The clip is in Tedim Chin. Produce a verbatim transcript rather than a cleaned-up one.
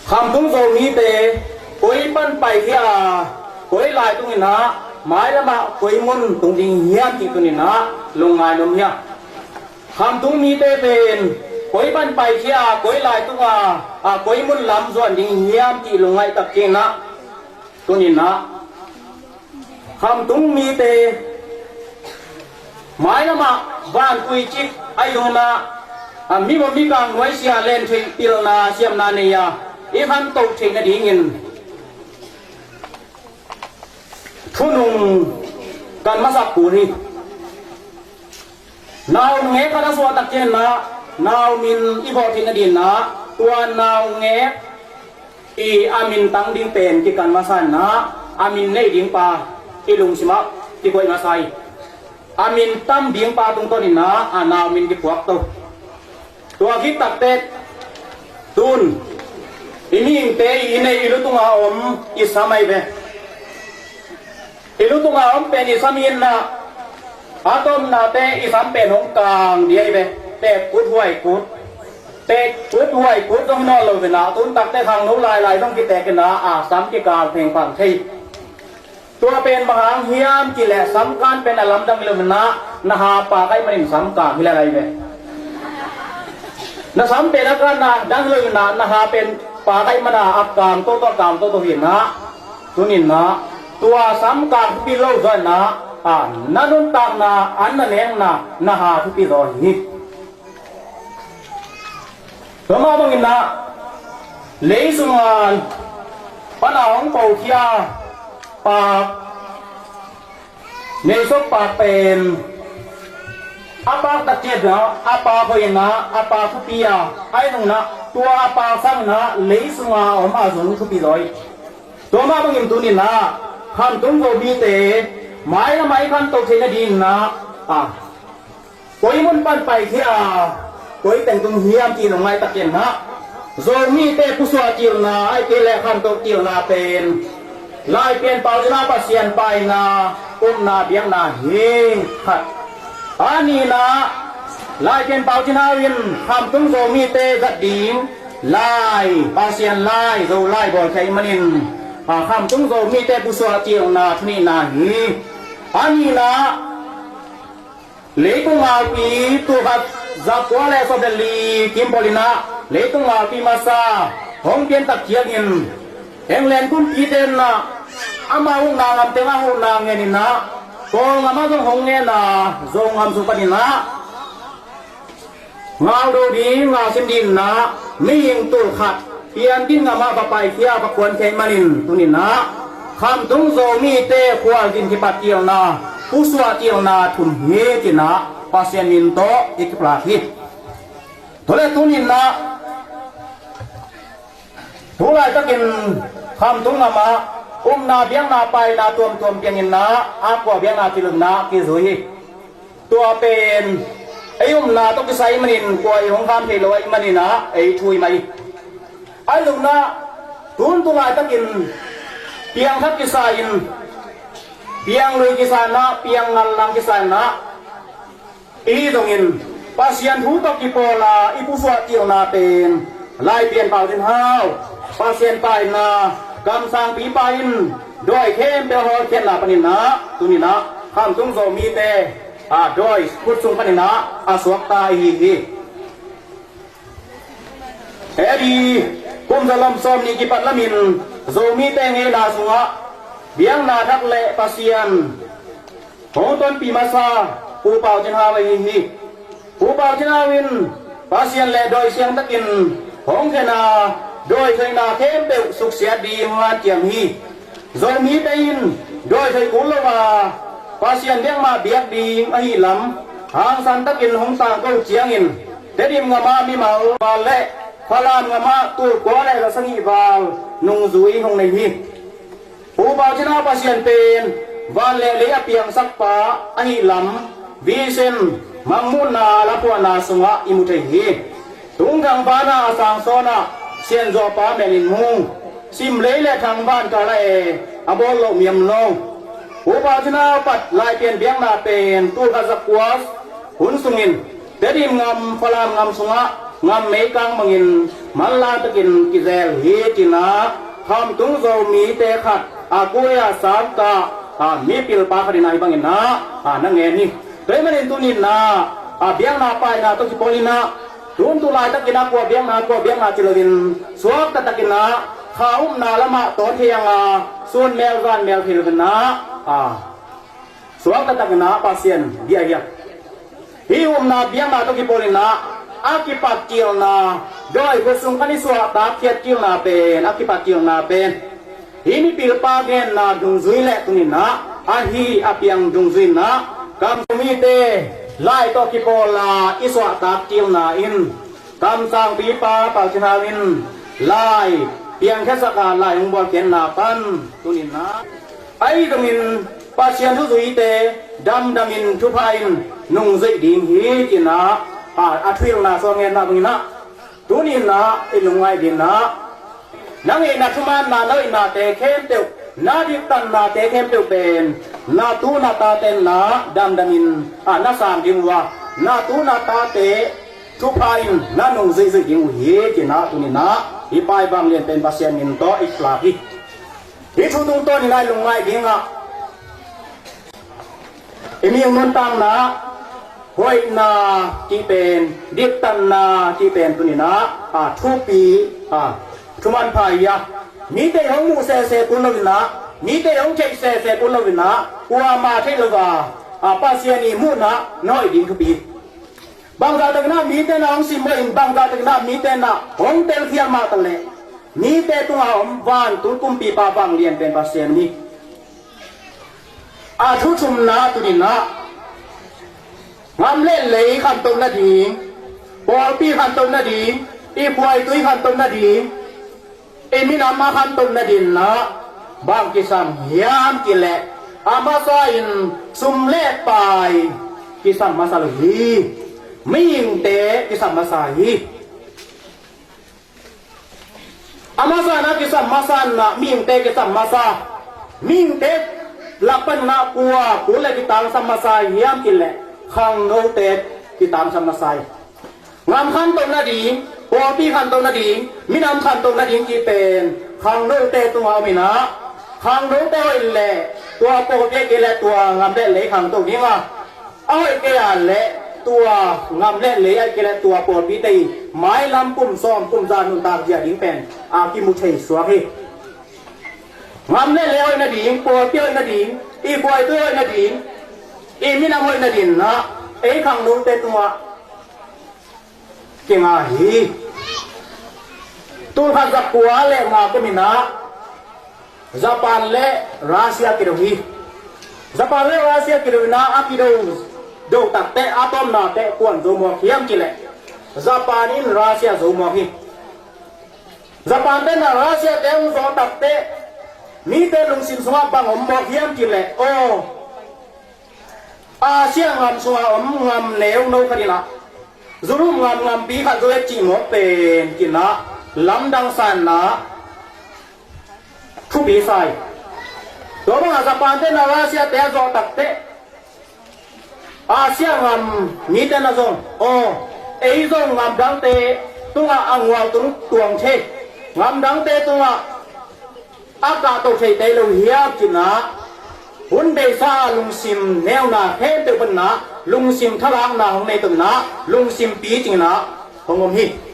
Khamtung Zomite koi pan paikhia a, koi lai tung in ah, mailam ah koi mun tung ding hiam cih tuni in ah lungngai nuam hi a. Khamtung mite pen koi pan paikhia a, koi lai tung a, a koi mun lam zuan ding hiam cih lungngai tak ciangin ah, tuni in ah Khamtung mite mailam ah vantui cik ahi zongin ah, a, mi bawm mi kang nuaisiah len theih pilna siamna nei a, i khantoh theih nadingin thunung kan masak kul hi. Naungek khat a suah tak ciangin ah, nau min i bawh theih nadingin ah, tua naungek i a min tang ding pen kikan masa in ah, a min nei ding pa i lungsim ah kikoih masa hi. A min tam ding pa tungtawn in ah, a nau min kiphuak to. Tua khit takteh tun i mihingte i, i neih i lutung a om i sam ahi ve. I lutung a om pen i sam in ah, a tomnate i sam pen hong kang ding ahi ve. Teek kut huai kut, teek kut huai kut zong hi nawn lo ve in ah, tun takteh khangno lailai zong kiteek in ah, a sam kikang phengphang thei. Tua pen bang hang hiam cih leh sam kan pen a lamdang hi lo in ah, na ha pak ahih manin sam kang hi lai lai ve. Na sam pen a kan a dang hi lo in ah, na ha pen pak ahih manin a kang toto, kang toto hi in ah, tuni in ah tua sam kang thupi lo zaw in ah, a, na nuntakna, an na nekna, na ha thupi zaw hi. Tua mah bangin ah, lei sungah pan a hong pokhia pak, neihsok pak pen a pak tak ciangin ah, a pak hoih in ah, a pak thupi a, ahi zongin ah tua a pak sangin ah lei sungah a om a zung thupi zaw hi. Tua mah bangin tuni in ah Khamtung Zomite mailam ah i khantoh theih nadingin ah, a, koi mun pan paikhia a, koi teng tung hiam cih lungngai takin ah, Zomite pusuah cilna, ahih kei leh khantoh cilna pen Laipian Pau Cin Hau Pasian paina, upna biakna hi, khat. A nihna, Laipian Pau Cin Hau in Khamtung Zomite zat ding lai, Pasian lai, Zo lai bawlkhia ahih manin, a, Khamtung Zomite pusuah cilna thu nihna hi. A nihna, Leitung Ngaupi tulkhat zakua le sawm le li kim pawl in ah, Leitung Ngaupi masa hong piantak ciangin, England kumpite in ah amau huhna ngam teng a huhna ngen in ah, Kawlngam ah zong hong ngen a, Zongam sung panin ah ngau do ding, ngau sim ding in ah, mihing tulkhat Piantin ngam ah va paikhia, va kuankhia ahih manin tuni in ah Khamtung Zomite khualzin kipat cilna, pusuah cilna thum hi ci-in ah Pasian min tawh i kipulak hi. Tua leh tuni in ah tu laitakin Khamtung ngam ah upna biakna paina tuamtuam piang in ah, a kua biakna kilutna kizui hi. Tua pen ei upna tawh kisai ahih manin kua i hong kham thei lo ahih manin ah ei thu hi mah hi. Ahi zongin ah tun tu laitakin piangthak kisa in, pianglui kisa in ah, piangngal lang kisa in ah, i hi zongin Pasian thu tawh kipawl a i pusuah cilna pen Laipian Pau Cin Hau, Pasian paina, kamsangpipa in dawi khempeuh a hawlkhiatna panin ah tuni in ah Khamtung Zomite, a, dawi khut sung panin ah a suakta i hi hi. A.D. kum za lawm sawmnih kipat lamin Zomite ngeina sungah biakna thak le Pasian hong tonpih masa Pu Pau Cin Hau ahi hi. Pu Pau Cin Hau in Pasian le dawi siangtakin hong khen a, dawi thoihna khempeuh suksiat ding hong hanciam hi. Zomite in dawi thoih kul lo a, Pasian biak mah biak ding ahih lam hangsan takin hong tangko ciangin, Tedim ngam ah mimal val le Falam ngam ah tul kua le za sagih val nungzui hong nei hi. Pu Pau Cin Hau Pasian pen van le lei a piangsakpa ahih lam vision, mangmuhna lapuahna sungah i mu thei hi. Tungthang vana a sangsawnah Sianzuapa melin mu, simlei le thangvan kala e a bawl loh miam lo. Pu Pau Cin Hau pat Laipian biakna pen tul khat za kua hun sungin Tedim ngam, Falam ngam sungah Ngam meikang bangin manlang takin kizel hi, ci-in ah Khamtung Zomite khat a kuai a sangkah a mipilpa khat in ah hih bangin ah a na ngen hi. Tua ahih manin tuni-in ah a biakna paina tawh kipawl in ah tun tu laitakin ah kua biakna, kua biakna ci loin suakta takin ah kha upna lamah tawn thei hang a, sun mel zan mel thei loin ah a suakta takin ah Pasian bia hi a. Hih upna biakna tawh kipawl in ah a kipat kilna, dawi khua sung kan i suahtak khiat kilna pen, a kipat kilna pen hih mipilpa genna dungzui le tuni-in ah ahi a piang dungzui in ah Khamtung mite lai tawh kipawl a i suahtak kilna in kamsangpipa Pau Cin Hau in lai piangkhiasak a lai hong bawlkhiatna pan tuni-in ah ahi zongin Pasian thuzuite damdamin thupha in nungzuih ding hi, ci-in ah a, a thuhilhna sung ngetna bangin ah tuni-in ah i lungngaih dingin ah na ngeina thumaanna, na hoihnate khempeuh, na diktannate khempeuh pen na tu na tate in ah damdamin a na sang ding uh a, na tu na tate thupha in na nungzuihzuih ding uh hi, ci-in ah tuni-in ah hih pai vanglian pen Pasian min tawh i lak hi. Hih thu tungtawnin ah i lungngaih dingah i mihing nuntakna hoihna cih pen, diktanna cih pen tuni-in ah a thupi a thumanpha hi a, mite hong muh sese kul loin ah, mite hong theih sese kul loin ah kuamah theih lo a, a Pasian i muhna na hoih ding thupi. Bangzah takin ah mite na hong simmawh in, bangzah takin ah mite na hong telkhial mah taleh mite tungah om vantung kumpipa vanglian pen Pasian hi. A thu thumna tuni-in ah ngam le lei khantoh nading, pawlpi khantoh nading, i buaitui khantoh nading, i minam a khantoh nadingin ah bang kisam hiam cih leh a masa in sum le pai kisam masa lo hi. Mihingte kisam masa hi. A masa in ah kisam masa in ah mihingte kisam masa. Mihingte lak panin ah kua kul le kitangsam masa hiam cih leh khangnote kitangsam masa hi. Ngam khantoh nading, pawlpi khantoh nading, minam khantoh nading cih pen khangnote tungah om in ah, khangnote hoih leh tua pawlpi ahih kei leh tua ngam le lei khangto ding a, a hoih kei a leh tua ngam le lei ahih kei leh tua pawlpite i mailam kum sawm kum za nuntak zia ding pen a kimu thei suak hi. Ngam le lei hoih nading, pawlpi hoih nading, i buaitui hoih nading, i minam hoih nadingin ah ei khangnote tungah kinga hi. Tul khat za kua le nga kumin ah Japan le Russia kido hi. Japan le Russia kido in ah a kido do takteh a tawpna teh kuan zo mawk hiam cih leh Japan in Russia zo mawk hi. Japan te in ah Russia te hong zo takteh mite lungsim sungah bang om mawk hiam cih leh aw Asia ngam sungah om ngam neu no khat in ah Europe ngam ngampi khat zo et cih mawk pen ci-in ah lamdang sa in ah thupi sa hi. Tua bangah Japan te in ah Russia te a zawh takteh Asia ngam mite in ah zong aw ei zong ngam dangte tungah a ngual tung tuang thei, ngam dangte tungah a kahto thei tei lo hiam ci-in ah hun beisa a lungsim neuna khempeuh panin ah lungsim thalakna hong nei to in ah lungsim picing in ah hong om hi.